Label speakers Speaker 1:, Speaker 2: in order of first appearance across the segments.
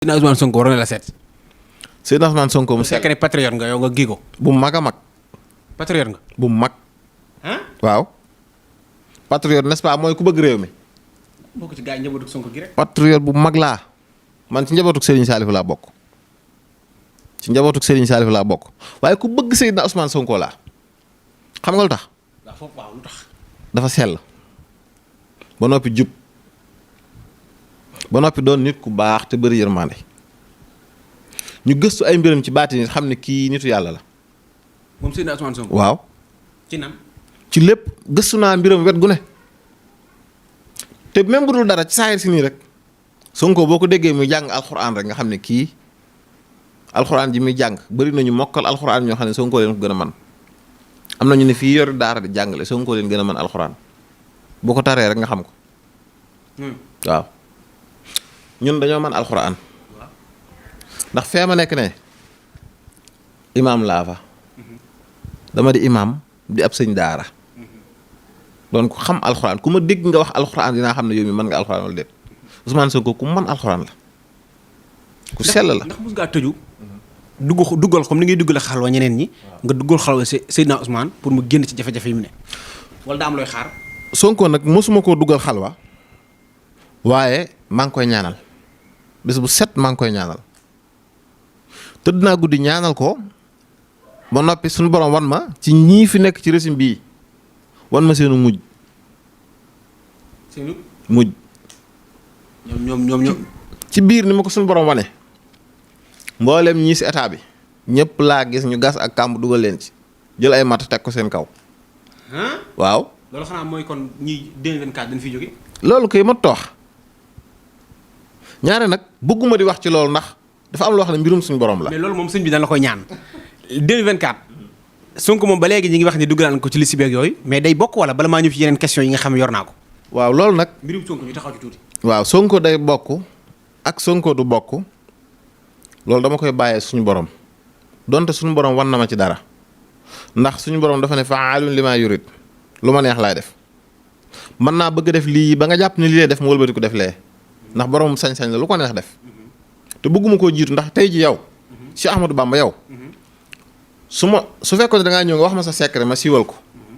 Speaker 1: Seydina Ousmane Sonko war na la seet.
Speaker 2: Seydina Ousmane Sonko mu
Speaker 1: bu fekkee ne patriote nga yow nga gii ko.
Speaker 2: bu mag a mag.
Speaker 1: patriote nga.
Speaker 2: bu mag. waaw. patriote n'est-ce pas mooy ku bëgg réew mi.
Speaker 1: bokk ci gaa yi njabootu Sonko gi rek.
Speaker 2: patriote bu mag laa man ci njabootu Serigne Salif laa bokk. ci njabootu Serigne Salif laa bokk waaye ku bëgg Seydina Ousmane Sonko laa xam nga lu tax.
Speaker 1: waaw foofu waaw lu tax.
Speaker 2: dafa sell ba noppi jub ba noppi doon nit ku baax te bëri yërmande ñu gëstu ay mbiram ci baati nit xam ne kii nitu yàlla la.
Speaker 1: moom Seydina Ousmane Sonko.
Speaker 2: waaw.
Speaker 1: ci nan.
Speaker 2: ci lépp gëstu naa mbiram wet gu ne te même bu dul dara ci saayir si nii rek Sonko boo ko déggee muy jàng alxuraan rek nga xam ne kii alxuraan ji muy jàng bëri nañu mokkal alxuraan ñoo xam ne Sonko leen ko gën a man am na ñu ne fii yor daara di jàngale Sonko leen gën a mën alxuraan boo ko taree rek nga xam ko. waaw ñun dañoo mën alxuraan ndax fee ma nekk ne imaam laa fa dama di imaam di ab sëñ daara doon ko xam alxuraan ku ma dégg nga wax alxuraan dinaa xam ne yow mi mën nga alxuraan wala déet Ousmane Sonko ku mën alxuraan la ku sell la.
Speaker 1: ndax mos ngaa tëju. duggal comme ni ngay duggale xalwa ñeneen ñi. nga duggal xalwa Seydina Ousmane pour mu génn ci jafe-jafe yi mu ne. wala daa am looy xaar.
Speaker 2: Sonko nag mosuma koo duggal xalwa waaye maa ngi koy ñaanal bés bu set maa ngi koy ñaanal tëdd naa guddi ñaanal ko ba noppi suñu borom wan ma ci ñii fi nekk ci régime bii wan ma seenu mujj.
Speaker 1: seenu
Speaker 2: mujj.
Speaker 1: ñoom.
Speaker 2: ci biir ni ma ko suñu borom wane mboolem ñii si état bi ñëpp laa gis ñu gas ak kàmb dugal leen ci jël ay matt teg ko seen kaw. waaw.
Speaker 1: loolu xanaa mooy kon ñii 2024 dañ fiy jóge.
Speaker 2: loolu koy ma toox ñaare nag bëgguma di wax ci loolu ndax dafa am loo xam ne mbirum suñu borom la.
Speaker 1: mais loolu moom sëñ bi dañ la koy ñaan 2024 Sonko moom ba léegi ñi ngi wax ni dugg naan ko ci liste beeg yooyu mais day bokk wala bala maa ñëw ci yeneen question yi nga xam ne yor naa ko.
Speaker 2: waaw loolu nag.
Speaker 1: mbirum Sonko ñu taxaw ci tuuti.
Speaker 2: waaw Sonko day bokk ak Sonko du bokk loolu dama koy bàyyee suñu borom donte suñu borom wan na ma ci dara ndax suñu borom dafa ne fa'aalun limaa yurid lu ma neex laay def mën naa bëgg def lii ba nga jàpp ni lii lay def mu wëlbati ko def lee ndax borom sañ-sañ la lu ko neex def te bëgguma koo jiitu ndax tey ji yow ci Ahmadou Bamba yow su fekkoon ne da ngaa ñëw nga wax ma sa secret ma siiwal ko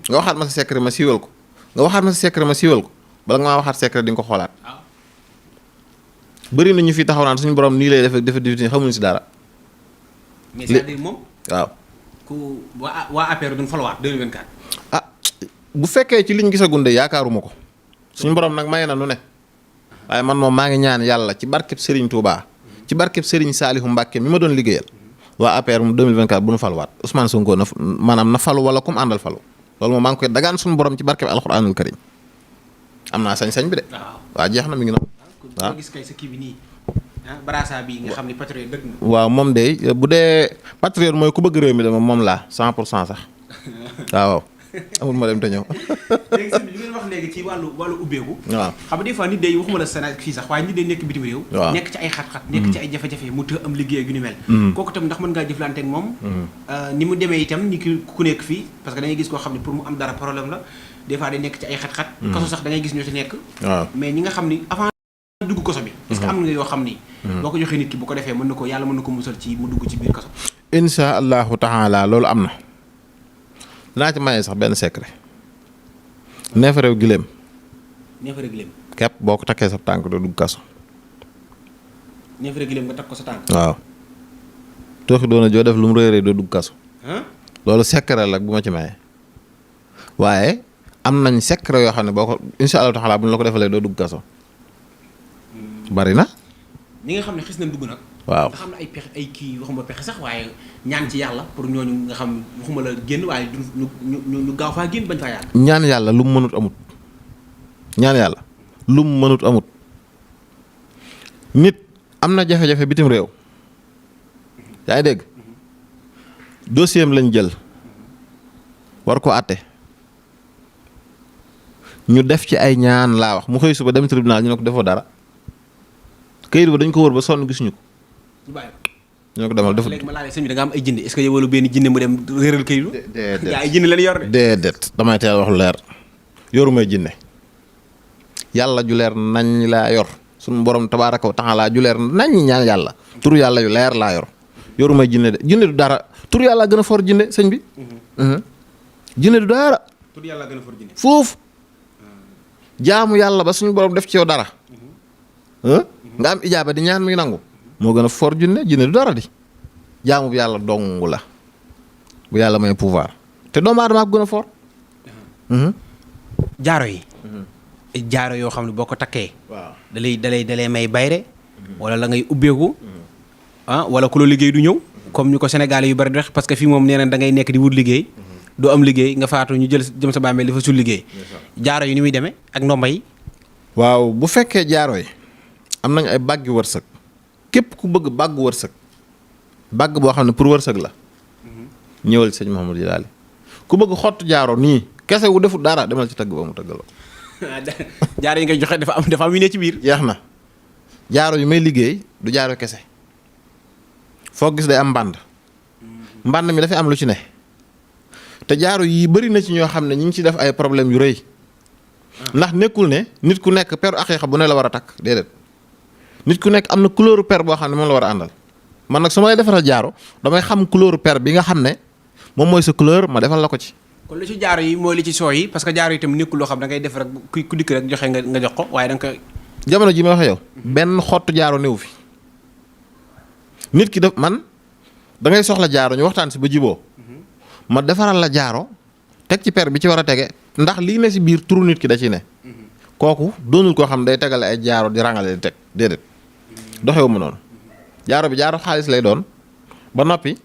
Speaker 2: nga waxaat ma sa secret ma siiwal ko nga waxaat ma sa secret ma siiwal ko bala nga maa waxaat secret di nga ko xoolaat bëri na ñu fi taxaw naan suñu borom nii lay def def xamuñu si dara.
Speaker 1: mais c'est-à-dire moom.
Speaker 2: waaw.
Speaker 1: ku waa APR duñ falawaat 2024.
Speaker 2: ah bu fekkee ci liñ gisagun de yaakaaruma ko suñu borom nag may na nu ne waaye man moom maa ngi ñaan yàlla ci barkeb Serigne Touba ci barkeb Serigne Saliou Mbacke mi ma doon liggéeyal waa APR mu 2024 bu nu faluwaat Ousmane Sonko na maanaam na falu wala kum àndal falu loolu moom maa ngi koy dagaan suñu borom ci barkeb alxuraanul karim am naa sañ-sañ bi de. waaw jeex na mi ngi noonu.
Speaker 1: waaw gis kay sa kii bi nii barasa bi nga xam ne patriote dëgg na.
Speaker 2: waaw moom de bu dee patriote mooy ku bëgg réew mi de moom laa 100% sax waaw amul ma dem te ñëw.
Speaker 1: léegi sëñ bi li ngeen wax léegi ci wàllu ubbeeku.
Speaker 2: waaw
Speaker 1: xam nga des fois nit day waxuma la Sénégal fii sax waaye nit day nekk bitim réew.
Speaker 2: waaw
Speaker 1: nekk ci ay xat-xat. nekk ci ay jafe-jafe mu të am liggéey ak yu ni mel. kooku itam ndax mën ngaa jëflante ak moom. ni mu demee itam ni ku nekk fii parce que da ngay gis koo xam ne pour mu am dara problème la des fois day nekk ci ay xat-xat. kaso sax da ngay gis ñoo ci nekk.
Speaker 2: waaw
Speaker 1: mais ñi nga xam ni avant dugg kaso bi. est-ce que am nga yoo xam ni. boo ko joxee nit ki bu ko defee mën na ko yàlla mën na ko musal ci mu dugg ci biir kaso.
Speaker 2: insha allahu taala loolu am na dinaa ci maye sax benn secret. neefarew gileem.
Speaker 1: neefere gileem.
Speaker 2: képp boo ko takkee sa tànk doo dugg kaso.
Speaker 1: neefere gileem nga takk ko sa tànk.
Speaker 2: waaw. tooxi doona joo def lu mu réeree doo dugg kaso. loolu secret la bu ma ci maye. waaye am nañ secret yoo xam ne boo ko insha allahu taala bu ñu la ko defalee doo dugg kaso. bari na.
Speaker 1: ñi nga xam ne xis nañ dugg nag.
Speaker 2: waaw
Speaker 1: nga xam ne ay pexe ay kii waxuma pexe sax waaye ñaan ci yàlla pour ñooñu nga xam waxuma la génn waaye du ñu gaaw faa génn bañ faa yàgg.
Speaker 2: ñaan yàlla lu mu mënut amut. ñaan yàlla lu mu mënut amut. nit am na jafe-jafe bitim réew. yaa ngi dégg. dossier am lañ jël. war ko àtte. ñu def ci ay ñaan laa wax mu xëy suba dem tribunal ñu ne ko defoo dara. këyit ba dañ ko wër ba sonn gisuñu ko.
Speaker 1: ñu bàyyi ko.
Speaker 2: ñoo ko demal
Speaker 1: léegi ma laajee sëñ bi da nga am ay jinne est-ce que yow wala benn jinne mu dem réeral këyitu.
Speaker 2: déedéet
Speaker 1: ay jinne lañ yor de.
Speaker 2: déedéet damay teel wax lu leer yorumay jinne yàlla ju leer nañ laa yor suñu borom tabaaraka wa taala ju leer nañ ñi ñaan yàlla turu yàlla yu leer laa yor yoruma jinne de jinne du dara turu yàlla gën a for jinne sëñ bi jinne du dara
Speaker 1: tur yàlla gën a for jinne
Speaker 2: foofu jaamu yàlla ba suñu borom def ci yow dara nga am ijaaba di ñaan mi nangu moo gën a for jinne jinne du dara di jaamu bu yàlla dong la bu yàlla may pouvoir te doomu aadama ko gën a for
Speaker 1: jaaro yi jaaro yoo xam ne boo ko takkee
Speaker 2: waaw
Speaker 1: dalay may bayre wala la ngay ubbeeku wala ku la liggéey du ñëw comme ni ko Sénégalais yu bari di wax parce que fii moom nee na da ngay nekk di wut liggéey doo am liggéey nga faatu ñu jëm sa bàmmeel dafa sul liggéey jaaro yi ni muy demee ak ndomba yi
Speaker 2: waaw bu fekkee jaaro yi am nañ ay bàggi wërsëg képp ku bëgg bàgg wërsëg bàgg boo xam ne pour wërsëg la ñëwal sëñ Mouhamadou Jilali ku bëgg xottu jaaro nii kese wu defut dara demal ci tëgg ba mu tëggaloo
Speaker 1: jaaro yi ngay joxe dafa am yu ne ci biir
Speaker 2: yeex na jaaro yu may liggéey du jaaro kese foo gis day am mbànd mbànd mi dafay am lu ci ne te jaaro yi bëri na ci ñoo xam ne ñi ngi ci def ay problème yu rëy ndax nekkul ne nit ku nekk peru aqiiqa bu ne la war a takk déedéet nit ku nekk am na couleur per boo xam ne moom la war a àndal man nag su ma lay defaral jaaro damay xam couleur per bi nga xam ne moom mooy sa couleur ma defal la ko ci.
Speaker 1: kon lu ci jaaro yi mooy li ci soo yi parce que jaaro yi itam nekkul loo xam da ngay def rek ku dikk rek joxe nga jox ko waaye da nga koy.
Speaker 2: jamono ji ma waxee yow benn xottu jaaro néew fi nit ki def man da ngay soxla jaaro ñu waxtaan si ba jiboo ma defaral la jaaro teg ci per bi ci war a tege ndax lii ne si biir turu nit ki da ci ne kooku doonul koo xam day tegale ay jaaro di rangale di teg déedéet doxewu ma noonu jaaro bi jaaro xaalis lay doon ba noppi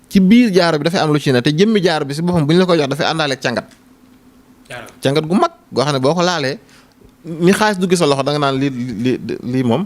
Speaker 2: ci biir jaaro bi dafay am lu ci ne te jëmmi jaaro bi si boppam bu ñu la koy jox dafay àndaale ak cangat cangat gu mag goo xam ne boo ko laalee ni xaalis dugg sa loxo da nga naan lii moom